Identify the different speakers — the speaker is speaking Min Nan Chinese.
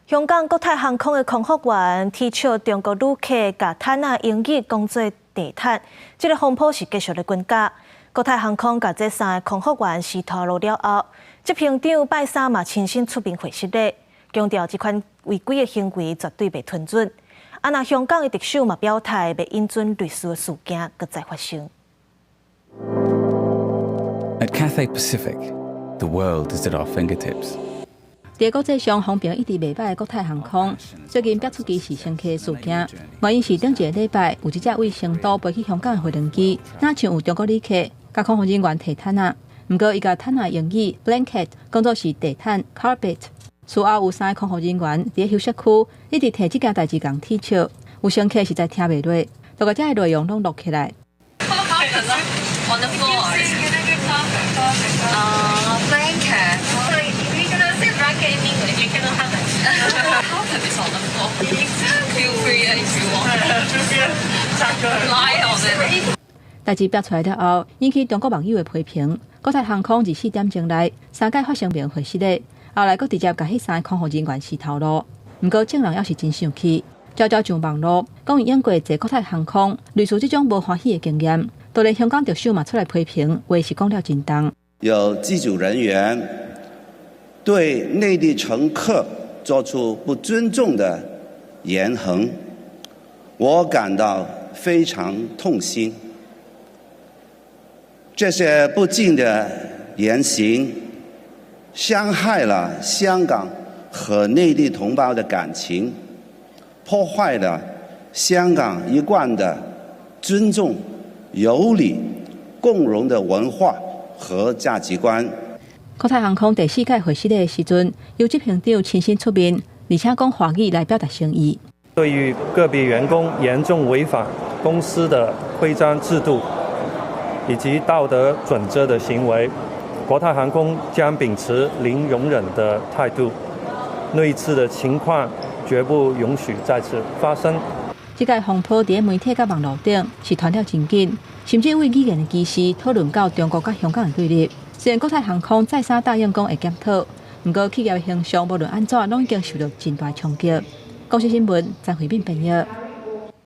Speaker 1: 香港國泰航空的空服員恥笑中國旅客，共毯仔英語講做地毯，這个風波是繼續咧滾加。國泰航空共這三个空服員辭頭路了後，執行長拜三嘛親身出面回失禮，強調這款違規的行為絕對袂吞忍。啊，若香港的特首嘛表態，袂允准類似的事件閣再發生。
Speaker 2: At Cathay Pacific, the world is at our fingertips.
Speaker 3: 佇國際上風評一直袂䆀的國泰航空，最近爆出歧視乘客事件。原因是頂一个禮拜有一隻為成都飛去香港的飛輪機，若像有中國旅客共空服人員提毯仔，毋過伊共毯仔英語 blanket 講做是地毯 carpet。事後有三个空服人員佇休息區一直提這件代誌共恥笑，有乘客實在聽袂落，就共這个內容攏錄起來。
Speaker 4: On the floor. Blanket. So if you're gonna say blanket in English, you cannot have it. Carpet is on the floor. Feel free if you want. Lie on it.
Speaker 3: 代誌爆出來了後，引起中國網友的批評。國泰航空24點鐘內三擺發聲明回失禮，後來閣直接共彼三个空服人員辭頭路。毋過眾人猶是真生氣，悄悄上網路講伊用過坐國泰航空類似這種無歡喜的經驗。就連香港特首嘛出來批評，話是講了真重。
Speaker 5: 有機組人員對內地乘客做出不尊重的言行，我感到非常痛心。這些不敬的言行，傷害了香港和內地同胞的感情，破壞了香港一貫的尊重、有禮、共榮的文化和價值觀。
Speaker 3: 國泰航空第四屆會失禮的時陣，由執行長親身出面，而且講華語來表達誠意。
Speaker 6: 對於個別員工嚴重違反公司的規章制度以及道德準則的行為，國泰航空將秉持零容忍的態度，類似的情況絕不容許再次發生。
Speaker 3: 這個風波佇媒體佮網路頂是傳了真緊，甚至為語言的歧視討論到中國佮香港的對立。雖然國泰航空再三答應講會檢討，毋過企業形象無論按怎攏已經受到真大衝擊。公視新聞，張慧敏編譯。